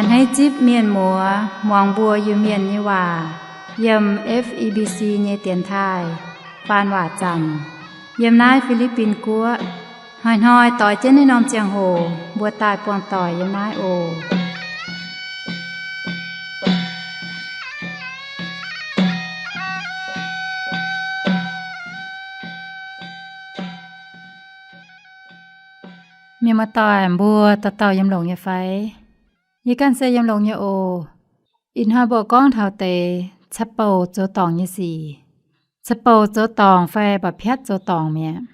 A'hneiv zipv mienh muoz muangx mbuo Iu-Mienh nyei waac yiem F E B C nyei dienx taaih faan waac zanc yiem naaiv Fi^li^bin Guoqv. Hnoi-hnoi doix jienv naaiv norm ziangh hoc mbuo daaih buangh doic yiem naaiv oc. Mienh muoz-doic, mbuo dauh dauh yiem longx nyei fai? Yie ganh se yiem longx nyei oc. Ih hnoi mbuo gorngv taux deix caqv-bouc zoux dorngc nyei sic. Caqv-bouc zoux dorngc fai mba'piatv zoux dorngc mi'aqv.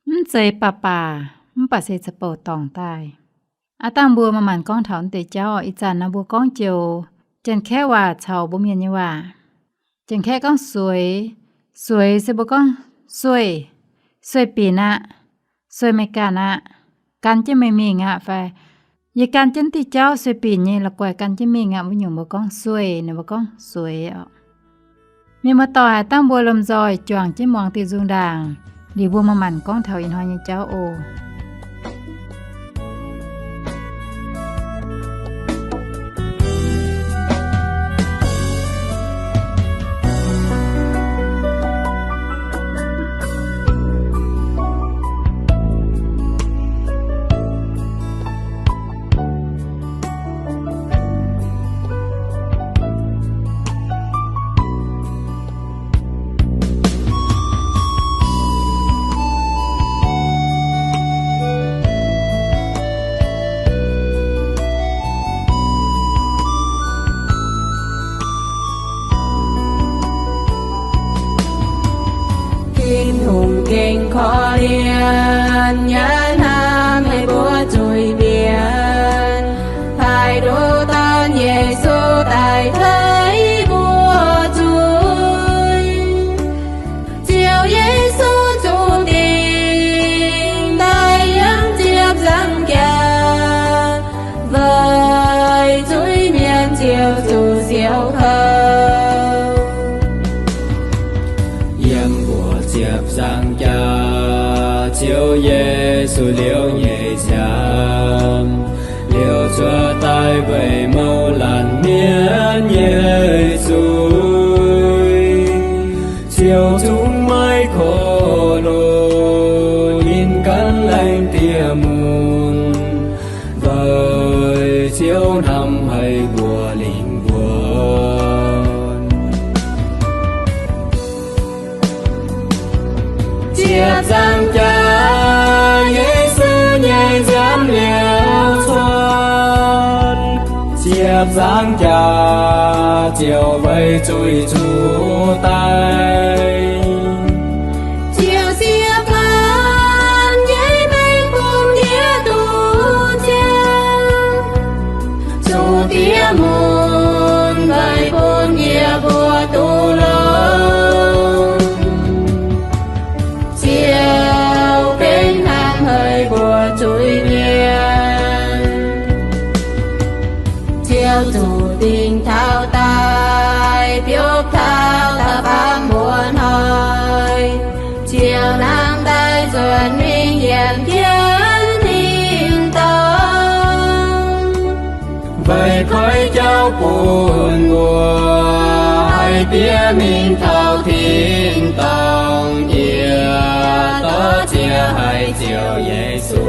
Mv zeiz baac baac, mv baac se caqv-bouc dorngc daaih. Aav dangh mbuo manc-manc gorngv taux naaiv deix jauv. Ih zanc naaiv mbuo gorngv joux Janx-Kaeqv waac caux mbuo Mienh nyei waac. Janx-Kaeqv gorngv sueix. Sueix se mbuo gorngv sueih, sueih binc aqv, sueih meih ganh aqv, gan jienv meih mingh aqv fai yie gan jienv diuh jauv sueih binc nyei la'guaih gan jienv mingh aqv. Wuov nyungc mbuo gorngv sueih, ninh mbuo gorngv sueix oc. Mienh muoz-doic, dangh mbuo lomh nzoih juangc jienv muangx diuh nzung ndaangc, liuz mbuo manc-manc gorngv taux ih hnoi nyei jauv oc. Tin-Hungh gengh korv-lienh yaac hnamv haic mbuo zuiz-mienh, haih nduqc dorn Yesu daaih tei mbuo zuiz. Ziouv Yesu zuqc dingc daaih yiem ziepc nzaangc jaax, weic zuiz-mienh Ziouv zuqc siouc kouv. Yiem mbuo ziepc nzaangc jaax Ziouv Yesu liouv nyei nziaamv, liouh cuotv daaih weic mouz laanh mienv nyei zuiz. Ziouv zungv maiv korv-lienh, ninh gan laengz dieh mun, weic Ziouv hnamv haic mbuo lingh wuonh. Ziepc nzaangc jaax Yesu nyei nziaamv liouh cuotv, ziepc nzaangc jaax Ziouv weic zuiz zuqc daic. Ziouv siev gaanv jeiv maengx bun yie duqv ziangh, zuqc diex mun weic bun yie mbuo duqv longx. Ziouv gengh hnamv haic mbuo zuiz-mienh. Ziouv zuqc dingc taux daaih biopv taux da'faam mbuo hnoi, Ziouv nangh daaih nzuonx mingh yiem jienv tin-dorngh, weic koiv jauv bun mbuo haih diev mingh taux tin-dorngh, yie dorh ziex haic Ziouv Yesu.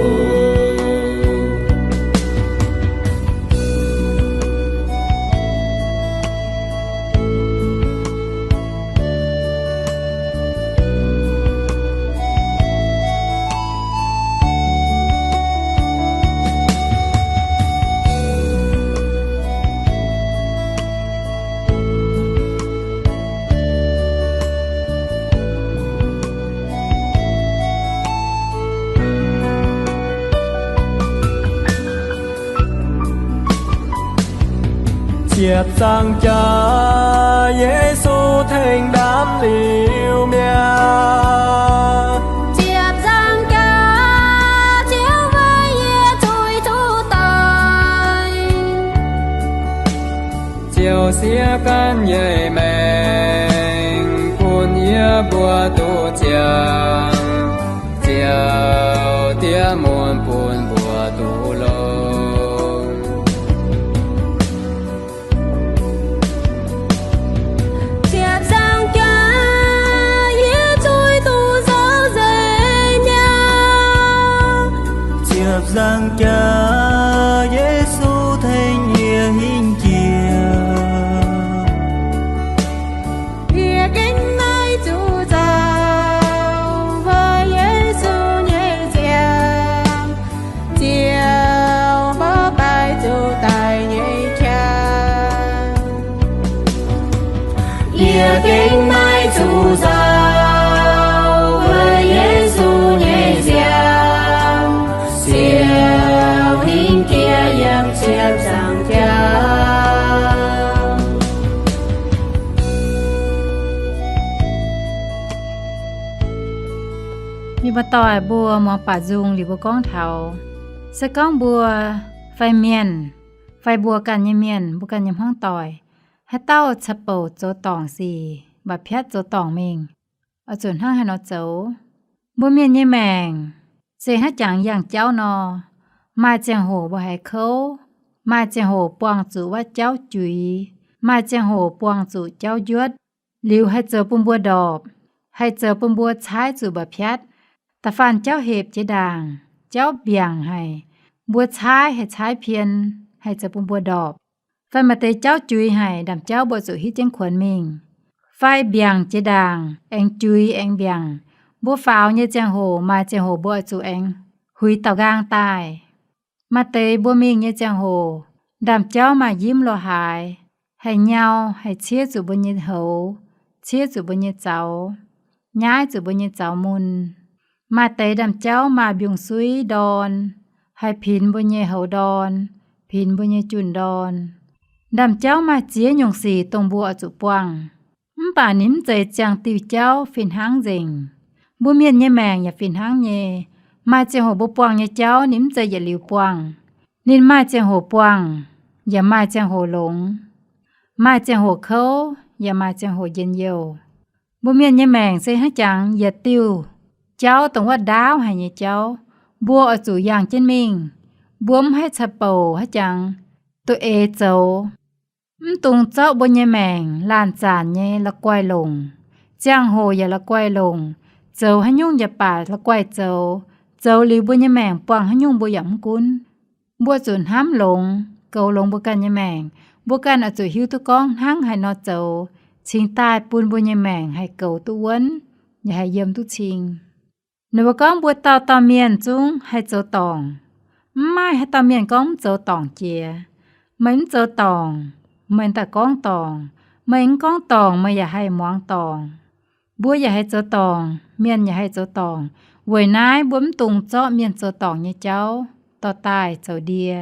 Ziepc nzaangc jaax Yesu tengx ndaamv liuz mi'aqv. Ziepc nzaangc jaax Ziouv weic yie zuiz zuqc daic. Ziouv siev gaanv nyei maengx bun yie mbuo duqv ziangh, ziouc diev mun bun mbuo duqv longx. Yie gengh maiv zuqc nzauh, weic Yesu nyei nziaamv, siou hingv jiex yiem ziepc nzaangc jauv. Mienh muoz-doic, mbuo muangx baac nzung liuz mbuo gorngv taux, se gorngv mbuo fai mienh, fai mbuo ganh nyei mienh, mbuo ganh nyei hmuangv doic, haaix dauh ca'bouc zoux dorngc sic, mba'piatv zoux dorngc mingh, oix zuqc hnangv haaix nor zoux? Mbuo mienh nyei maengc se hnangv jangx yangh jauv nor, maaih ziangh hoc mbuo haiz kouv, maaih ziangh hoc buangh zuqc wuov jauv juix, maaih ziangh hoc buangh zuqc jauv njuotv, liuz haih zoux bun mbuo ndorpc, haih zoux bun mbuo caaiv zuqc mba'piatv. Da'faanh jauv hepc jiex ndaangc, jauv mbiaangc haic, mbuo caaiv haih caaiv pien, haih zoux bun mbuo ndorpc. Fai maaih deix jauv juix haic, ndaamv-jauv mbuo zuqc hitv jienv kuonx mingh. Fai mbiaangc jiex ndaangc, aengx juix aengx mbiaangc, mbuo faaux nyei ziangh hoc, maaih ziangh hoc mbuo oix zuqc aengx huix dauh nqaang daaih. Maaih deix mbuo mingh nyei ziangh hoc, ndaamv-jauv maaih njimv lo haaix, haih nyau, haih ciev zuqc mbuo nyei houx, ciev zuqc mbuo nyei zaux, nyaiv zuqc mbuo nyei zaux mun. Maaih deix ndaamv-jauv maaih mbiungc-suiv ndorn, haih pinx mbuo nyei houx ndorn, pinx mbuo nyei junh ndorn. Ndaamv-jauv maaih ziex nyungc sic dongh mbuo oix zuqc buangh. Mv baac ninh mv zeiz ziangh diuh jauv fih hnangv nzengc. Mbuo mienh nyei maengc yaac fih hnangv nyei. Maaih ziangh hoc mbuo buangh nyei jauv ninh mv zeiz yietc liuz buangh. Ninh maaih ziangh hoc buangh, yaac maaih ziangh hoc longx. Maaih ziangh hoc kouv, yaac maaih ziangh hoc njien-youh. Mbuo mienh nyei maengc se hnangv jangx yietc diuh jauv dongh wuov ndaauv haic nyei jauv. Mbuo oix zuqc yangh jienv mingh. Mbuo mv haih ca'bouc hnangv jangx duqv eix zoux. Mv dungx zorqv mbuo nyei maengc laanh zaanc nyei la'guaih longc, ziangh hoc yaac la'guaih longc, zoux haaix nyungc yaac baac la'guaih zoux. Zoux liuz mbuo nyei maengc buangh haaix nyungc mbuo yaac mv gunv. Mbuo zuqc hnamv longx, goux longx mbuo ganh nyei maengc. Mbuo ganh oix zuqc hiuv duqv gorngv hnangv haaix nor zoux, cingx daaih bun mbuo nyei maengc haih goux duqv wuonv, yaac haih yiem duqv cing. Ninh mbuo gorngv mbuo dauh dauh mienh zungv haih zoux dorngc. Mv maaih haaix dauh mienh gorngv mv zoux dorngc jiex. Meih mv zoux dorngc, meih daaih gorngv dorngc. Meih mv gorngv dorngc, meih yaac haih muangx dorngc. Mbuo yaac haih zoux dorngc, mienh yaac haih zoux dorngc. Weic naaiv mbuo mv dungx zorqv mienh zoux dorngc nyei jauv dorh daaih zoux ndie.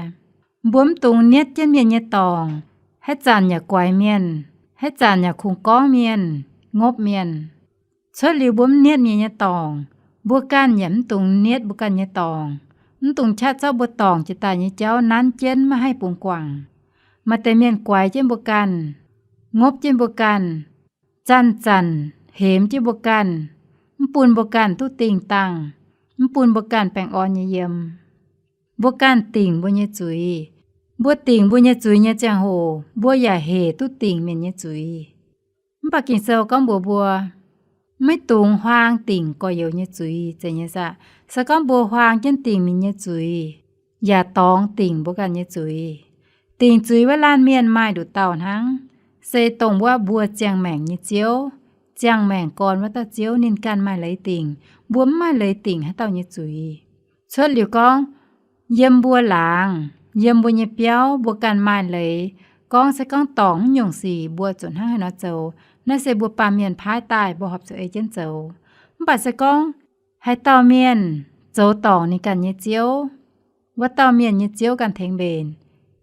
Mbuo mv dungx nietv jienv mienh nyei dorngc, haaix zanc yaac guaix mienh, haaix zanc yaac kungx gorngv mienh, ngopv mienh. Cuotv liuz mbuo mv nietv mienh nyei dorngc, mbuo ganh yaac mv dungx nietv mbuo ganh nyei dorngc. Mv dungx qaqv zorqv mbuo dorngc jiex daaih nyei jauv nanv jienv maiv haih bungx guangc. Maaih deix mienh guaix jienv mbuo ganh, ngopv jienv mbuo ganh, zanc-zanc hemx jienv mbuo ganh, mv bun mbuo ganh duqv dingh dangh, mv bun mbuo ganh baengh orn nyei yiem. Mbuo ganh dingc mbuo nyei zuiz. Mbuo dingc mbuo nyei zuiz nyei ziangh hoc, mbuo yaac hec duqv dingc mienh nyei zuiz. Mv baac Ging-Sou gorngv mbuox mbuo, maiv dungx huaang dingc gorx-youz nyei zuiz, zeiz nyei saah? Se gorngv mbuo huaang jienv dingc mienh nyei zuiz, yaac dorngx dingc mbuo ganh nyei zuiz. Dingc zuiz wuov laanh mienh maaih nduqc dauh hnangv, se dongh wuov mbuo ziangh maengc nyei Ziouv, ziangh maengc gorn wuov dauh Ziouv, ninh ganh maaih leiz dingc. Mbuo mv maaih leiz dingc haaix dauh nyei zuiz. Cuotv liuz gorngv, yiem mbuo laangz, yiem mbuo nyei biauv, mbuo ganh maaih leiz gorngv, se gorngv dorngc mv nyungc sic mbuo zuqc hnangv haaix nor zoux. Naaiv se mbuo baamh mienh paaiv daaih mbuo horpc zuqc ei jienv zoux. Mv baac se gorngv haaix dauh mienh zoux dorngc ninh ganh nyei Ziouv, wuov dauh mienh nyei Ziouv ganh tengx mbenc,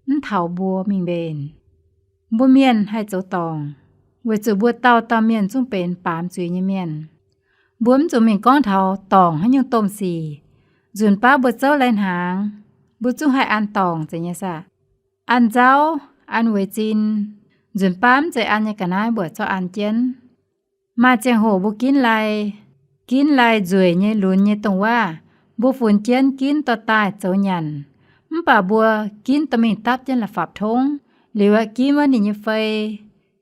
mv taux mbuo mingh mbenc. Mbuo mienh haih zoux dorngc, weic zuqc mbuo dauh dauh mienh zungv benx baamz zuiz nyei mienh. Mbuo mv zuqc mingh gorngv taux dorngc haaix nyungc domh sic. Nzunc baav mbuo zouv lai-hnaangx, mbuo zungv haih an dorngc, zeiz nyei saah? An nzauv, an weic zin. Nzunc baav mv zeiz an nyei ga'naaiv mbuo corc an jienv. Maaih ziangh hoc mbuo ginv lai, ginv lai nzueic nyei lunx nyei dongh waac, mbuo funx jienv ginv dorh daaih zoux nyanc. Mv baac mbuo ginv dorh mingh dapv jienv la'fapv tongv, liuz aeqv, ginv wuov ninh nyei fei,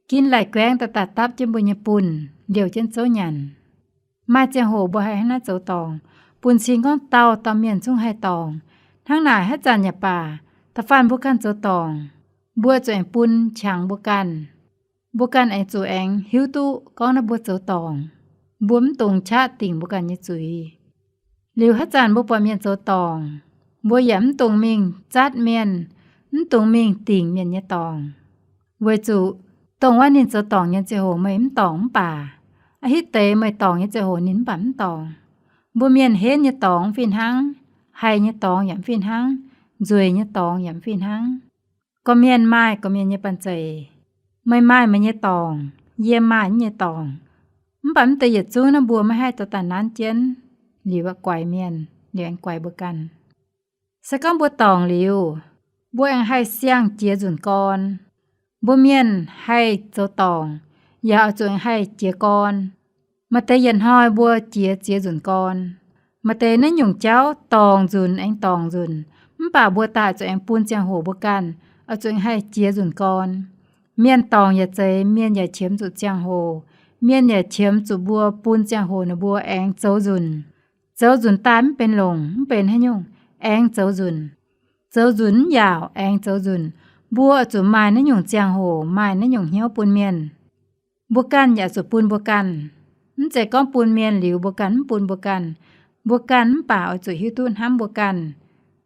ginv lai-guaengv dorh daaih dapv jienv mbuo nyei bunh, liouh jienv zouv nyanc. Maaih ziangh hoc mbuo haih hnangv naaiv zoux dorngc, bun cing gorngv dauh dauh mienh zungv haih dorngc. Hnangv naaic haaix zanc yaac baac, da'faanh mbuo ganh zoux dorngc, mbuo zuqc aengx bun qangx mbuo ganh. Mbuo ganh aengx zuqc aengx hiuv duqv gorngv naaiv mbuo zoux dorngc. Mbuo mv dungx qaqv dingc mbuo ganh nyei zuiz. Liuz haaix zanc mbuo buatc mienh zoux dorngc, mbuo yaac mv dungx mingh zatv mienh, mv dungx mingh dingc mienh nyei dorngc. Weic zuqc Dongh wuov ninh zoux dorngc nyei ziangh hoc meih mv dorngc mv baac, a'hitv deix meih dorngc nyei ziangh hoc ninh mv baac mv dorngc. Mbuo mienh henv nyei dorngx fih hnangv, haiz nyei dorngx yaac fih hnangv, nzueic nyei dorngx yaac fih hnangv. Gorqv-mienh maaih gorqv-mienh nyei banh zeic. Meih maaih meih nyei dorngc, yie maaih yie nyei dorngc. Mv baac mv deix yietc zungv naaiv mbuo maiv haih dorh daaih nanv jienv, liuz guaix mienh, liuz aengx guaix mbuo ganh. Se gorngv mbuo dorngc liuz, mbuo aengx haih siang-jiex nzunc gorn. Mbuo mienh haih zoux dorngc, yaac oix zuqc haih jiez gorn. Maaih deix yietc hnoi mbuo jiez ziex nzunc gorn. Maaih deix naaiv nyungc jauv dorngc nzunc aengx dorngc nzunc, mv baac mbuo daaih zuqc aengx bun ziangh hoc mbuo ganh, oix zuqc haih jiex nzunc gorn. Mienh dorngc yaac zeiz, mienh yaac qiemx zuqc ziangh hoc. Mienh yaac qiemx zuqc mbuo bun ziangh hoc ninh mbuo aengx zoux nzunc. Zoux nzunc daaih mv benx longc, mv benx haaix nyungc, aengx zoux nzunc. Zoux nzunc mv yaauc, aengx zoux nzunc. Mbuo oix zuqc maaih naaiv nyungc ziangh hoc, maaih naaiv nyungc hnyouv bun mienh. Mbuo ganh yaac zuqc bun mbuo ganh. Mv zeiz gorngv bun mienh liuz mbuo ganh mv bun mbuo ganh. Mbuo ganh mv baac oix zuqc hiuv duqv hnamv mbuo ganh,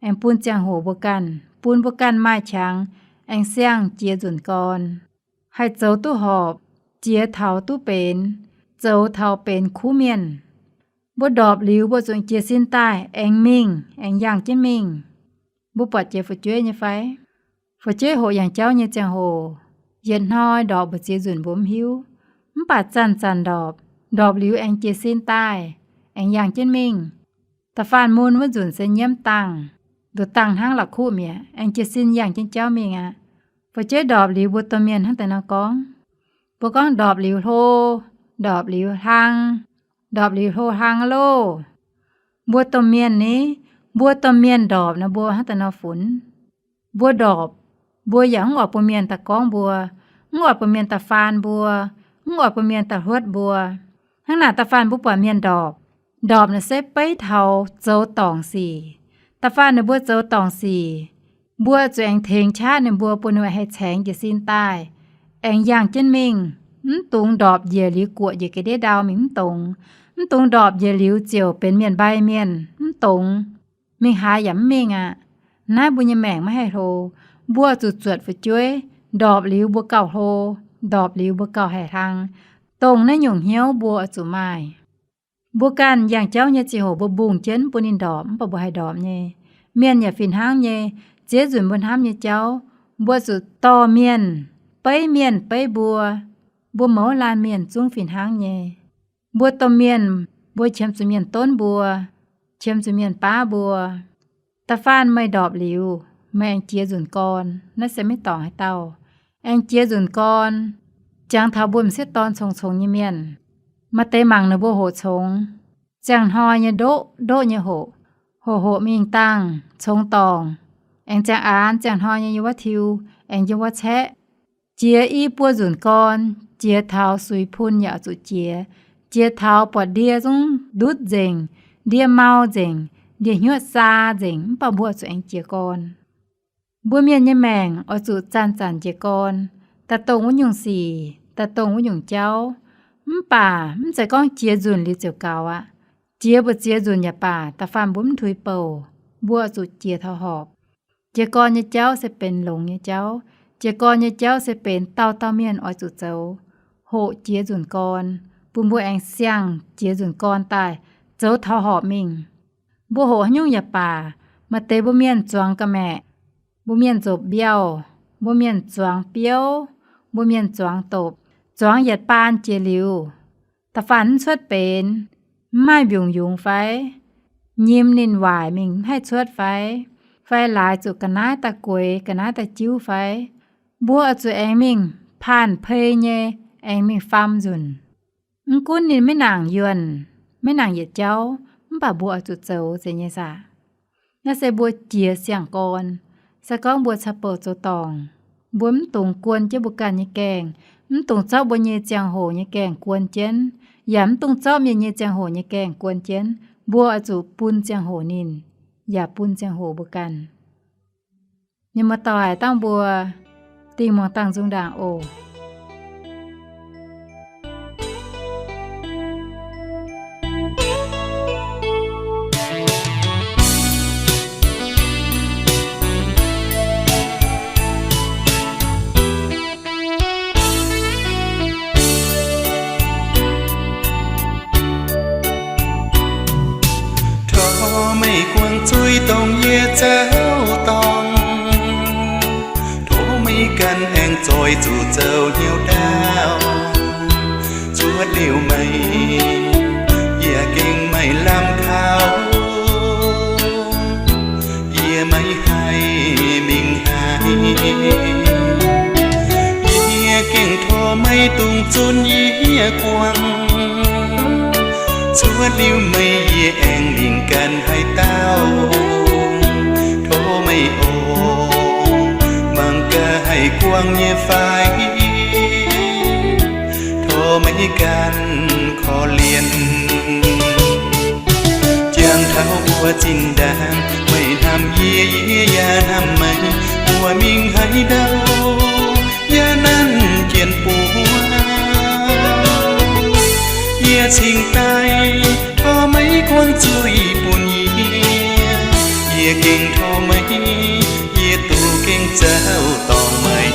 aengx bun ziangh hoc mbuo ganh, bun mbuo ganh maaih qangx, aengx siang-jiex nzunc gorn, haih zoux duqv horpc, jiex taux duqv benx, zoux taux benx kuv mienh. Mbuo ndorpc liuz mbuo zuqc jiez sin daaih aengx mingh, aengx yangh jienv mingh. Mbuo buatc jiex fu'jueiv nyei fai? Fu'jueiv hoqc yangh jauv nyei ziangh hoc, yietc hnoi ndorpc mbu'ziex nzunc mbuo mv hiuv. Mv baac zanc-zanc ndorpc, ndorpc liuz aengx jiez sin daaih, aengx yangh jienv mingh. Da'faanh mun wuov nzunc se nyiemv dangh, nduqc dangh hnangv la'kuqv mi'aqv, aengx jiez sin yangh jienv jauv mingh aqv. Fu'jueiv ndorpc liuz mbuo domh mienh hnangv deix nor gorngv. Mbuo gorngv ndorpc liuz hlo, ndorpc liuz hlang, ndorpc liuz hlo hlang loh. Mbuo domh mienh ni, mbuo domh mienh ndorpc nor mbuo hnangv deix nor funx. Mbuo ndorpc, mbuo yaac mv oix bun mienh daaih gorngv mbuo, mv oix bun mienh daaih faan mbuo, mv oix bun mienh daaih hluotv mbuo. Hnangv naaic da'faanh mbuo buatc mienh ndorpc, ndorpc naaic se beiv taux zoux dorngc sic. Da'faanh ninh mbuo zoux dorngc sic, mbuo zuqc aengx tengx qaqv ninh mbuo bun ninh mbuo haih caengx jiez sin daaih, aengx yangh jienv mingh. Mv dungx ndorpc njiec liuz guoqv njiec ga'ndiev ndau mingh mv dungx. Mv dungx ndorpc njiec liuz ziouc benx mienh mbai mienh mv dungx. Mingh haaix yaac mv mingh aqv. Naaiv mbuo nyei maengc maiv haih hlo. Mbuo zuqc zuotc fu'jueiv, ndorpc liuz mbuo gauh hlo, ndorpc liuz mbuo gauh haih hlang. Dongh naaiv nyungc hnyouv mbuo oix zuqc maaih. Mbuo ganh yangh jauv nyei ziangh hoc mbuo mbungh jienv bun ninh ndorpc, mv baac mbuo haih ndorpc nyei. Mienh yaac fih hnangv nyei. Ziex nzunc mbuo hnamv nyei jauv, mbuo zuqc dorh mienh, beiv mienh beiv mbuo. Mbuo mouz laanh mienh zungv fih hnangv nyei. Mbuo domh mienh, mbuo qiemx zuqc mienh donv mbuo, qiemx zuqc mienh baav mbuo. Da'faanh meih ndorpc liuz, meih aengx jiex nzunc gorn, naaiv se maiv dorngc haaix dauh. Aengx jiex nzunc gorn, jangx taux mbuo m'sieqv dorn congx-congx nyei mienh. Maaih deix mangc ninh mbuo hoqc congx, ziangh hnoi nyei ndoqv ndoqv nyei hoqc, hoqc hoqc mingh dangh congx dorngc, aengx ziangh aanx ziangh hnoi nyei yiem wuov tiu, aengx yiem wuov caeqv. Jiex i buo nzunc gorn, jiex taux suix pun yaac zuqc jiex, jiex taux buatc ndie zungv ndutv nzengc, ndie mau nzengc, ndie-hnyuotv saa nzengc, mv baac mbuo zuqc aengx jiez gorn. Mbuo mienh nyei maengc oix zuqc zanc-zanc jiez gorn, daaih dongh wuov nyungc sic, daaih dongh wuov nyungc jauv. Mv baac mv zeiz gorngv jiex nzunc liuz ziouc gaux aqv. Jiex mbu'ziex nzunc yaac baac, da'faanh mbuo mv tuix bouc, mbuo zuqc jiex taux horpc. Jiez gorn nyei jauv se benx longx nyei jauv. Jiez gorn nyei jauv se benx dauh dauh mienh oix zuqc zoux. Hoqc jiex nzunc gorn, bun mbuo aengx siang-jiex nzunc gorn daaih, zoux taux horpc mingh. Mbuo hoqc haaix nyungc yaac baac, maaih deix mbuo mienh zuangx ga'maeqc, mbuo mienh nzopc mbiauh, mbuo mienh zuangx biouv, mbuo mienh zuangx dopc, zuangx yietc baan jiex liuz, da'faanh mv cuotv benx, mv maaih mbiungc yungz fai? Nyim ninh waaic mingh mv haih cuotv fai? Fai laaix zuqc ga'naaiv daaih gueix, ga'naaiv daaih jiuv fai? Mbuo oix zuqc aengx mingh paanh pei nyei, aengx mingh faam nzunc. Mv gunv ninh maiv nangc yuonh, maiv nangc yietc jauv, mv baac mbuo oix zuqc zoux zeiz nyei saah? Naaiv se mbuo jiex siang-gorn. Se gorngv mbuo caux bouc zoux dorngc, mbuo mv dungx guon jienv mbuo ganh nyei gaengh, mv dungx zorqv mbuo nyei ziangh hoc nyei gaengh guon jienv, yaac mv dungx zorqv mienh nyei ziangh hoc nyei gaengh guon jienv. Mbuo oix zuqc bun ziangh hoc ninh, yaac bun ziangh hoc mbuo ganh. Mienh muoz-doic, dangh mbuo dingh muangx dangh nzung ndaangc oc. zoih zuqc zoux hnyouv ndaauv. Cuotv liuz meih, yie gengh maaih lamh kaux, yie maiv haih mingh haaix. Yie gengh tov meih dungx zunv yie guangc. Cuotv liuz meih yie aengx mingh ganh haaix dauh. Tov meih oc, mangc gaax haih guangc nyei fai. Tov meih ganh korv-lienh. Jangx taux mbuo zinh ndaangc, meih hnamv yie, yie yaac hnamv meih, mbuo mingh haaix ndau yaac nanv jienv buov. Yie cingx daaih, tov meih guangc zuiz bun yie. Yie gengh tov meih, yie duqv gengh zoux dorngc meih.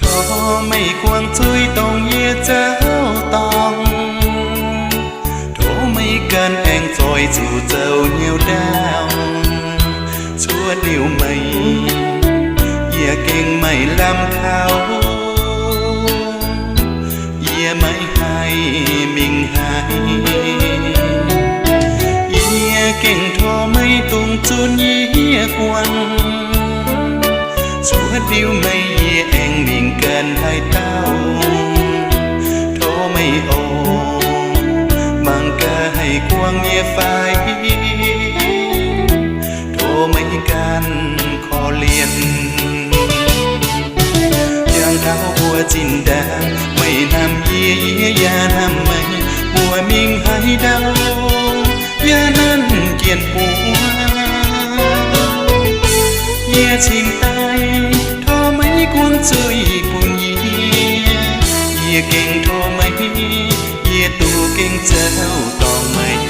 Tov meih guangc zuiz dongh yie zoux dorngc. Tov meih ganh aengx zoih zuqc zoux hnyouv ndaauv. Cuotv liuz meih, yie gengh maaih lamh kaux, yie maiv haih mingh haaix. Yie gengh tov meih dungx zunv yie guangc. Cuotv liuz meih yie aengx mingh ganh haaix dauh. Tov meih oc, mangc gaax haih guangc nyei fai. Tov meih ganh korv-lienh. Jangx taux mbuo zinh ndaangc, meih hnamv yie, yie yaac hnamv meih, mbuo mingh haaix ndau yaac nanv jienv buov. Yie cingx daaih, tov meih guangc zuiz bun yie. Yie gengh tov meih, yie duqv gengh zoux dorngc meih.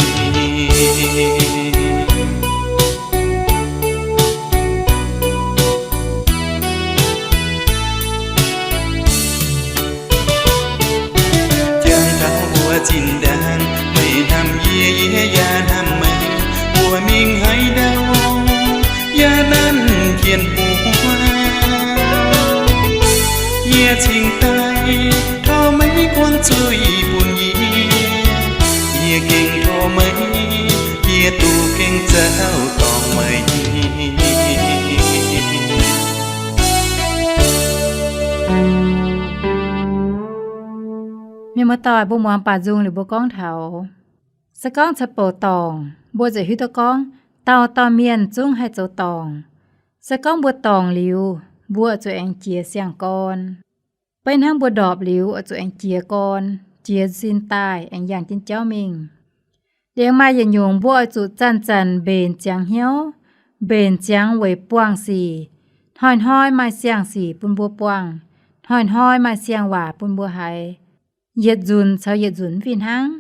Jangx taux mbuo zinh ndaangc, meih hnamv yie, yie yaac hnamv meih, mbuo mingh haaix ndau yaac nanv jienv buov. Yie cingx daaih, tov meih guangc zuiz bun yie. Yie gengh tov meih, yie duqv gengh zoux dorngc meih. Mienh muoz-doic, mbuo muangx baac nzung liuz mbuo gorngv taux, se gorngv ceix bouc dorngc, mbuo ziouc hiuv duqv gorngv dauh dauh mienh zungv haih zoux dorngc. Se gorngv mbuo dorngc liuz, mbuo zuqc aengx jiez siang-gorn. Beiv hnangv mbuo ndorpc liuz oix zuqc aengx jiez gorn, jiez sin daaih aengx yangh jienv jauv mingh. Liuz maaih yietc nyungc mbuo oix zuqc zanc-zanc mbenc ziangx hnyouv, mbenc ziangx weic buangh sic, hnoi-hnoi maaih siang-sic bun mbuo buangh, hnoi-hnoi maaih siang-waac bun mbuo haiz. Yietc nzunc caux yietc nzunc mv fih hnangv,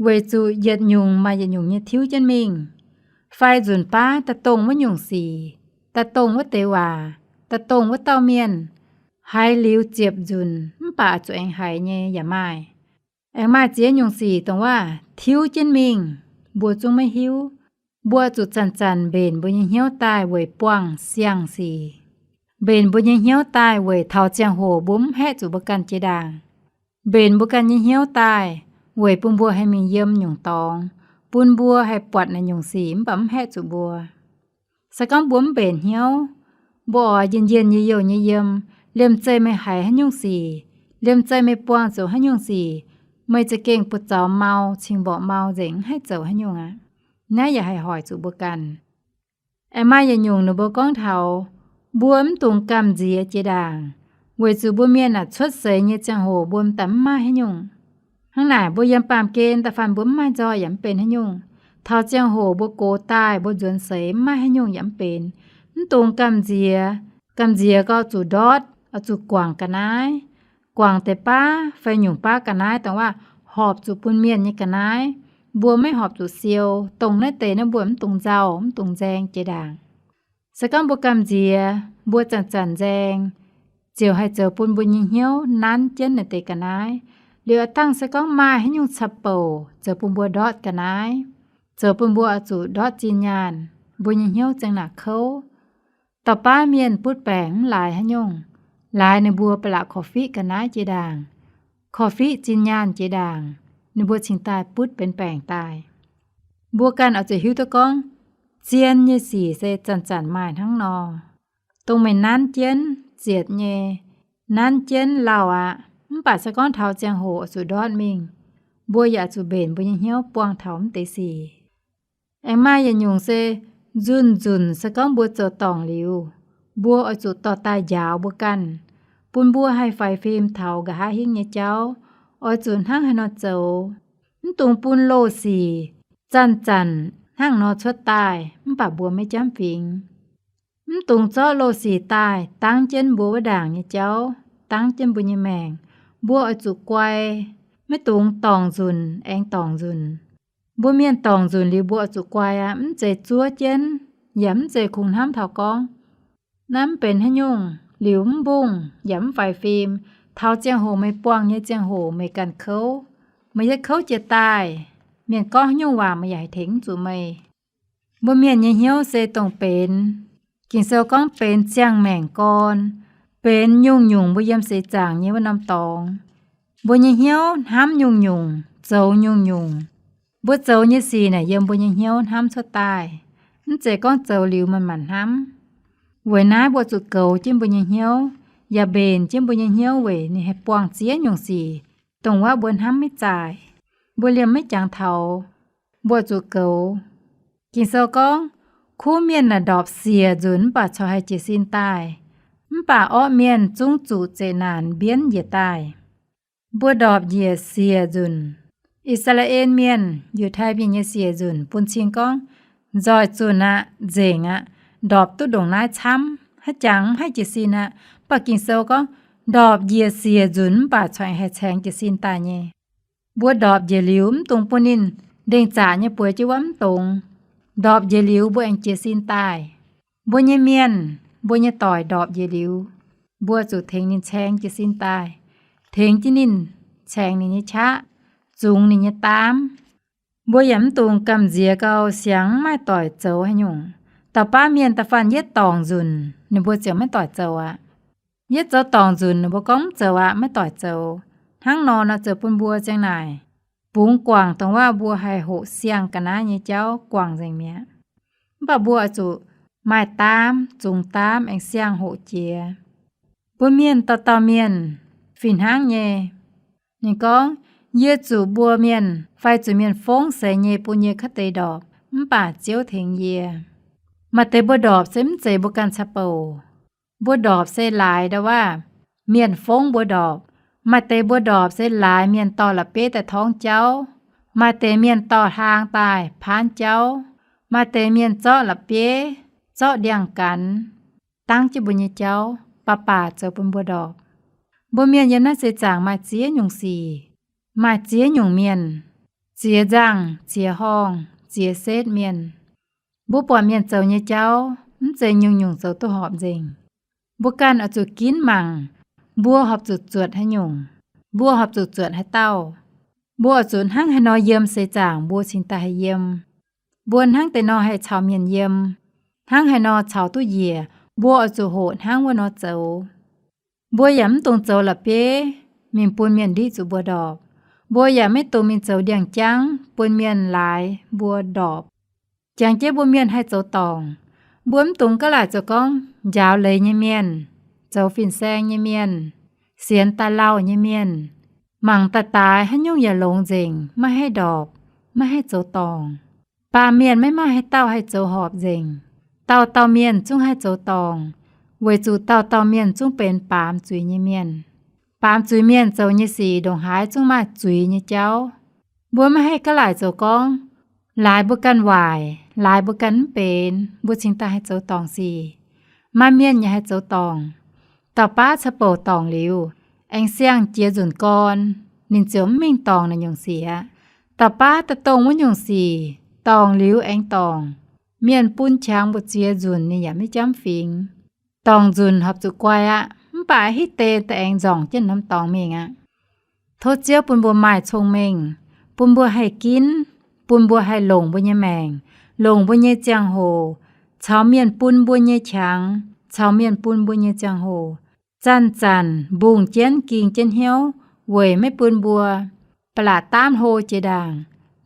weic zuqc yietc nyungc maaih yietc nyungc nyei tiuv jienv mingh. Fai nzunc baav daaih dongh wuov nyungc sic, daaih dongh wuov deix waac, daaih dongh wuov dauh mienh, haiz liuz ziepc nzunc mv baac zuqc aengx haiz nyei yaac maaih. Aengx maaih ziex nyungc sic dongh wuov tiuv jienv mingh, mbuo zungv maiv hiuv. Mbuo zuqc zanc-zanc mbenc mbuo nyei hnyouv daaih weic buangh siang-sic. Mbenc mbuo nyei hnyouv daaih weic taux ziangh hoc mbuo mv haeqv zuqc mbuo ganh jiex ndaangc. Mbenc mbuo ganh nyei hnyouv daaih weic bun mbuo haih mingh yiem nyungc dorngx, bun mbuo haih buatc naaiv nyungc sic mv baac mv haeqv zuqc mbuo. Se gorngv mbuo mv mbenc hnyouv, mbuo oix njien-njien nyei youh nyei yiem, liemh zeih meih haiz haaix nyungc sic, liemh zeih meih buangh zuqc haaix nyungc sic, meih za'gengh buoz-zaux mau, cing-mborqc mau nzengc, mv haih zoux haaix nyungc aqv. Naaiv yaac haih hoic zuqc mbuo ganh. Aengx maaih yietc nyungc ninh mbuo gorngv taux, mbuo mv dungx gamh nziex jiex ndaangc, weic zuqc mbuo mienh aah, cuotv seix nyei ziangh hoc mbuo m'daaih mv maaih haaix nyungc. Hnangv naaic mbuo yiem baamh gen da'faanh mbuo mv maaih nzoih yaac mv benx haaix nyungc. Taux ziangh hoc mbuo gox daaih mbuo nzuonx seix mv maaih haaix nyungc yaac mv benx. Mv dungx gamh nziex. Gamh nziex gau zuqc ndortv, oix zuqc guangc ga'naaiv. Guangc deix baav fai nyungc baav ga'naaiv dongh wuov horpc zuqc bun mienh nyei ga'naaiv. Mbuo maiv horpc zuqc siou, dongh naaiv deix naaiv mbuo mv dungx nzauh, mv dungx nzaeng jiex ndaangc. Se gorngv mbuo gamh nziex, mbuo zanc-zanc nzaeng, ziouc haih zoux bun mbuo nyei hnyouv nanv jienv naaiv deix ga'naaiv. Liuz a'dangh se gorngv maaih haaix nyungc caqv-bouc zoux bun mbuo ndortv ga'naaiv, zoux bun mbuo oix zuqc ndortv zinh nyaanh, mbuo nyei hnyouv ziang naaic kouv. Dauh baav mienh butv baengc mv laaix haaix nyungc, laaix ninh mbuo ba'laqc korv-fiqv ga'naaiv jiex ndaangc, korv-fiqv zinh nyaanh jiex ndaangc, ninh mbuo cingx daaih butv benx baengc daaih. Mbuo ganh oix zuqc hiuv duqv gorngv, zien nyei sic se zanc-zanc maaih hnangv nor. Dongh meih nanv jienv zietc nyei, nanv jienv lauh aqv, mv baac se gorngv taux ziangh hoc oix zuqc ndortv mingh, mbuo yaac zuqc mbenc mbuo nyei hnyouv buangh taux mv deix sic. Aengx maaih yietc nyungc se nzunh nzunc se gorngv mbuo zoux dorngc liuz, mbuo oix zuqc dorh daaih njaaux mbuo ganh, bun mbuo haih faix fim taux nqa'haav hingv nyei jauv, oix zuqc hnangv haaix nor zoux. Mv dungx bun loz-sic zanc-zanc hnangv nor cuotv daaih mv baac mbuo maiv jamv fingx. Mv dungx zorqv loz-sic daaih dangv jienv mbuo wuov ndaangc nyei jauv, dangv jienv mbuo nyei maengc. Mbuo oix zuqc guai, maiv dungx dorngc nzunc aengx dorngc nzunc. Mbuo mienh dorngc nzunc liuz mbuo oix zuqc guai aqv, mv zeiz zuov jienv, yaac mv zeiz kungx hnamv taux gorngv, naaiv mv benx haaix nyungc, liuz mv mbungh yaac mv faix fim. Taux ziangh hoc meih buangh nyei ziangh hoc meih ganh kouv. Meih yie kouv jiex daaih, mienh gorngv haaix nyungc waac meih yaac haih tengx mv zuqc meih. Mbuo mienh nyei hnyouv se dongh benx, Ging-Sou gorngv benx ziangh maengc gorn, benx nyungc-nyungc mbuo yiem seix zaangc nyei wuov norm dorngx. Mbuo nyei hnyouv hnamv nyungc-nyungc, zoux nyungc-nyungc. Mbuo zoux nyei sic naaic yiem mbuo nyei hnyouv hnamv cuotv daaih. Mv zeiz gorngv zoux liuz manc-manc hnamv. Weic naaiv mbuo zuqc goux jienv mbuo nyei hnyouv, yaac mbenc jienv mbuo nyei hnyouv weic ninh haih buangh ziex nyungc sic, dongh wuov mbuo hnamv maiv zaaic, mbuo liemh maiv jangx taux, mbuo zuqc goux. Ging-Sou gorngv, kuv mienh naaic ndorpc siec nzunc mv baac corc haih jiez sin daaih, mv baac orqv mienh zungv zuqc zeqc naanc mbienv njiec daaih. Mbuo ndorpc njiec siec nzunc. I^saa^laa^en Mienh, Yiutai Mienh nyei siec nzunc bun cing gorngv, nzoih zunc aqv, nzengc aqv, ndorpc duqv ndongc naaiv camv, haaix jangx mv haih jiez sin aqv. Mv baac Ging-Sou gorngv, ndorpc njiec siec nzunc mv baac corc haih caengx jiez sin daaih nyei. Mbuo ndorpc njiec liuz mv dungx bun ninh ndenc zaqc nyei bueix jienv wuov mv dongz. Ndorpc njiec liuz mbuo aengx jiez sin daaih. Mbuo nyei mienh, mbuo nyei doic ndorpc njiec liuz, mbuo zuqc tengx ninh caengx jiez sin daaih, tengx jienv ninh caengx ninh nyei qaqv, zungx ninh nyei daamv. Mbuo yaac mv dungx gamh nziex gau siangx mv maaih doic zoux haaix nyungc. Dauh baav mienh da'faanh yietv dorngc nzunc ninh mbuo ziouc maiv doic zoux aqv. Yietv zoux dorngc nzunc ninh mbuo gorngv mv zoux aqv, maiv doic zoux. Hnangv nor nor zoux bun mbuo ziang naaic bungx guangc dongh waac mbuo haih hoqc siang-ga'naaiv nyei jauv guangc nzengc mi'aqv. Mv baac mbuo oix zuqc maaih daamv, zungx daamv aengx siang-hoqc jiex. Mbuo mienh dauh dauh mienh fih hnangv nyei. Ninh gorngv, yie zuqc mbuo mienh fai zuqc mienh fongv seix nyei bun yie kaav deix ndorpc, mv baac Ziouv tengx yie. Maaih deix mbuo ndorpc se mv zeiz mbuo ganh caqv-bouc. Mbuo ndorpc se laaix ndau waac mienh fongv mbuo ndorpc. Maaih deix mbuo ndorpc se laaix mienh dorh la'bieiv daaih torngv jauv. Maaih deix mienh dorh hlaang daaih paanv jauv. Maaih deix mienh zorqv la'bieiv, zorqv ndiangx-gaanx, dangv jienv mbuo nyei jauv, baac baac zoux bun mbuo ndorpc. Mbuo mienh yiem naaiv seix zaangc maaih ziex nyungc sic, maaih ziex nyungc mienh, ziex nzangh, ziex horngh, ziex setv mienh. Mbuo buatc mienh zoux nyei jauv mv zeiz nyungc-nyungc zoux duqv horpc nzengc. Mbuo ganh oix zuqc ginv mangc, mbuo horpc zuqc zuotc haaix nyungc, mbuo horpc zuqc zuotc haaix dauh. Mbuo oix zuqc hnangv haaix nor yiem seix zaangc mbuo cingx daaih haih yiem. Mbuo hnangv deix nor haih caux mienh yiem, hnangv haaix nor caux duqv njiec, mbuo oix zuqc hoqc hnangv wuov nor zoux. Mbuo yaac mv dungx zoux la'bieiv mingh bun mienh ndiqv zuqc mbuo ndorpc. Mbuo yaac maiv dungx mingh zoux ndiangx-jangv bun mienh laaix mbuo ndorpc. Jangx jienv mbuo mienh haih zoux dorngc, mbuo mv dungx gaav laaic zoux gorngv njaaux leiz nyei mienh, zoux fin-saeng nyei mienh, sienx daaih lauh nyei mienh, mangc daaih daaix haaix nyungc yaac longx nzengc, maiv haih ndorpc, maiv haih zoux dorngc. Baamh mienh maiv maaih haaix dauh haih zoux horpc nzengc. Dauh dauh mienh zungv haih zoux dorngc, weic zuqc dauh dauh mienh zungv benx baamz zuiz nyei mienh. Baamz zuiz mienh zoux nyei sic ndongc haaix zungv maaih zuiz nyei jauv. Mbuo maiv haih gaav laaic zoux gorngv, laaix mbuo ganh waaic, laaix mbuo ganh mv benx, mbuo cingx daaih haih zoux dorngc sic. Maaih mienh yaac haih zoux dorngc. Dauh baav caqv-bouc dorngc liuz, aengx siang jiex nzunc gorn, ninh ziouc mv mingh dorngc naaiv nyungc sic aqv. Dauh baav daaih dongh wuov nyungc sic dorngc liuz aengx dorngc. Mienh bun qangx mbu'ziex nzunc ninh yaac maiv jamv fingx. Dorngc nzunc horpc zuqc guai aqv, mv baac hitv deix daaih aengx nzorngc jienv norm dorngx mingh aqv. Tov Ziouv bun mbuo maaih cong-mengh, bun mbuo haih ginv, bun mbuo haih longc mbuo nyei maengc, longc mbuo nyei ziangh hoc, caux mienh bun mbuo nyei qangx, caux mienh bun mbuo nyei ziangh hoc, zanc-zanc mbungh jienv ging jienv hnyouv weic maiv bun mbuo ba'laqc daamv hlo jiex ndaangc,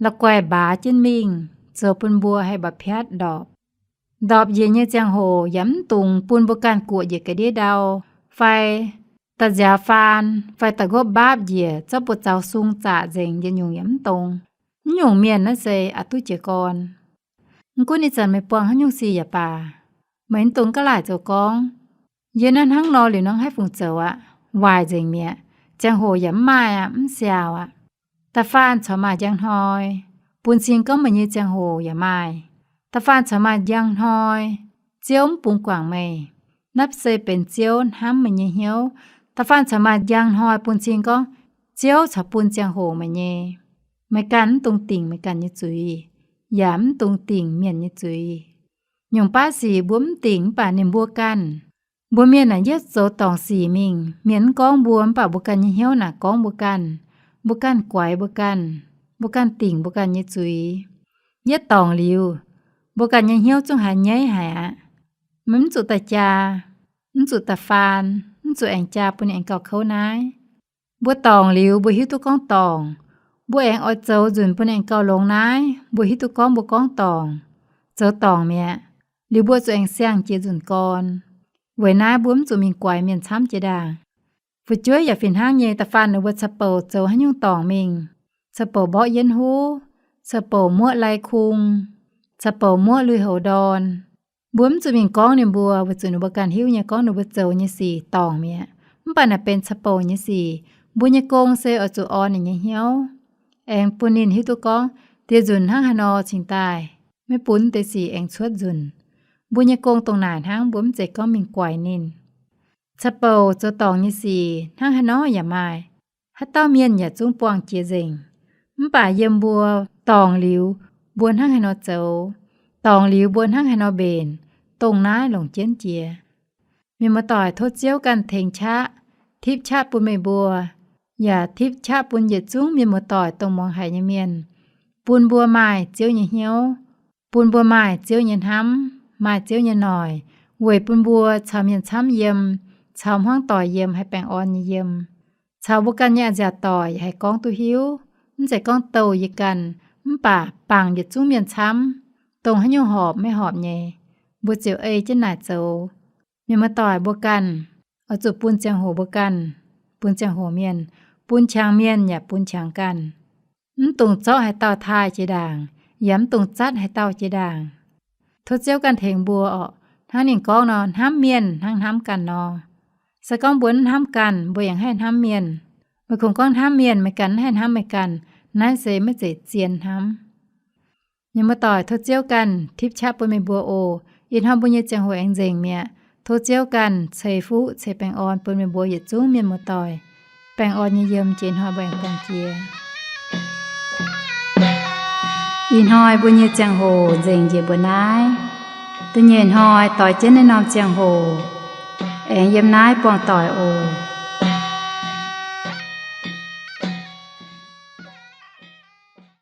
la'guaih mbaaz jienv mingh, zoux bun mbuo haih mba'piatv ndorpc. Ndorpc njiec nyei ziangh hoc yaac mv dungx bun mbuo ganh guoqv njiec ga'ndiev ndau, fai da'nziaaux faan, fai da'nqopv mbaapv njiec zorqv mbuo zaux sung zaqc nzengc yietc nyungc yaac mv dongz. Mv nyungc mienh naaiv se aqc duqv jiez gorn. Mv gunv ih zanc meih buangh haaix nyungc sic yaac baac, meih mv dungx ga'laaic zoux gorngv, yie naaiv hnangv nor liuz nor haih fungc zoux aqv, waaic nzengc mi'aqv. Ziangh hoc yaac mv maaih aqv, mv siaauc aqv. Da'faanh corc maaih njang hnoi bun cing gorngv meih nyei ziangh hoc yaac maaih. Da'faanh corc maaih njang hnoi Ziouv mv bungx guangc meih, naaiv se benx Ziouv hnamv meih nyei hnyouv. Da'faanh corc maaih njang hnoi bun cing gorngv Ziouv corc bun ziangh hoc meih nyei. Meih ganh mv dungx dingc meih ganh nyei zuiz, yaac mv dungx dingc mienh nyei zuiz. Nyungc baav sic mbuo mv dingc mv baac ninh mbuo ganh. Mbuo mienh naaic yietv zoux dorngc sic mingh, mienh mv gorngv mbuo mv baac mbuo ganh nyei hnyouv naaic gorngv mbuo ganh. Mbuo ganh guaix mbuo ganh, mbuo ganh dingc mbuo ganh nyei zuiz. Yietv dorngc liuz, mbuo ganh nyei hnyouv zungv haiz nyaiv haic aqv. Meih mv zuqc daaih jaa, mv zuqc da'faan, mv zuqc aengx jaa bun ninh aengx gauh kouv naaiv. Mbuo dorngc liuz mbuo hiuv duqv gorngv dorngc, mbuo aengx oix zoux nzunc bun ninh aengx gauh longx naaiv, mbuo hiuv duqv gorngv mbuo gorngv dorngc, zoux dorngc mi'aqv. Liuz mbuo zuqc aengx siang-jiex nzunc gorn, weic naaiv mbuo mv zuqc mingh guaix mienh camv jiex ndaangc. Fu'jueiv yaac fih hnangv nyei, da'faanh ninh mbuo ca'bouc zoux haaix nyungc dorngc mingh, ca'bouc mborqv yienv huv, ca'bouc muoqv lai kung, ca'bouc muoqv lui-houx ndorn, mbuo mv zuqc mingh gorngv ninh mbuo, weic zuqc ninh mbuo ganh hiuv nyei gorngv ninh mbuo zoux nyei sic dorngc mi'aqv. Mv baac naaic benx ca'bouc nyei sic. Mbuo nyei gong se oix zuqc orn ninh nyei hnyouv, aengx bun ninh hiuv duqv gorngv dieh nzunc hnangv haaix nor cingx daaih, maiv bun deix sic aengx cuotv nzunc. Mbuo nyei gong dongh naaic hnangv, mbuo mv zeiz gorngv mingh guaix ninh. Ca'bouc zoux dorngc nyei sic hnangv haaix nor yaac maaih, haaix dauh mienh yaac zungv buangh jiex nzengc. Mv baac yiem mbuo dorngc liuz, mbuo hnangv haaix nor zoux, dorngc liuz mbuo hnangv haaix nor mbenc, dongh naaiv longc jienv jiex. Mienh muoz-doic, tov Ziouv ganh tengx qaqv, tipv qaqv bun meih mbuo, yaac tipv qaqv bun yietc zungv mienh muoz-doic dongh muangx haic nyei mienh, bun mbuo maaih Ziouv nyei hnyouv, bun mbuo maaih Ziouv nyei hnamv, maaih Ziouv nyei noic, weic bun mbuo caux mienh camv yiem, caux hmuangv doic yiem haih baengh orn nyei yiem, caux mbuo ganh nyei a'nziaauc doic yaac haih gorngv duqv hiuv. Mv zeiz gorngv douh yie ganh, mv baac bangc yietc zungv mienh camv, dongh haaix nyungc horpc maiv horpc nyei, mbuo ziouc ei jienv naaic zoux. Mienh muoz-doic, mbuo ganh oix zuqc bun ziangh hoc mbuo ganh, bun ziangh hoc mienh, bun qangx mienh yaac bun qangx ganh. Mv dungx zorqv haaix dauh taaih jiex ndaangc, yaac mv dungx zatv haaix dauh jiex ndaangc. Tov Ziouv ganh tengx mbuo orqc. Hnangv ninh gorngv nor, hnamv mienh hnangv hnamv ganh nor. Se gorngv mbuo mv hnamv ganh, mbuo yaac mv haih hnamv mienh. Meih kungx gorngv hnamv mienh, meih ganh mv haih hnamv meih ganh, naaiv se maiv zeiz zien hnamv. Mienh muoz-doic, tov Ziouv ganh tipv qaqv bun meih mbuo oc. Ih hnoi mbuo nyei ziangh hoc aengx nzengc mi'aqv. Tov Ziouv ganh ceix fuqv ceix baengh orn bun meih mbuo yietc zungv mienh muoz-doic. Baengh orn nyei yiem, jiex hnoi mbuo aengx buangh jiex. Ih hnoi mbuo nyei ziangh hoc nzengc njiec mbuo naaiv. Da'nyeic hnoi doix jienv naaiv norm ziangh hoc aengx yiem naaiv buangh doic oc.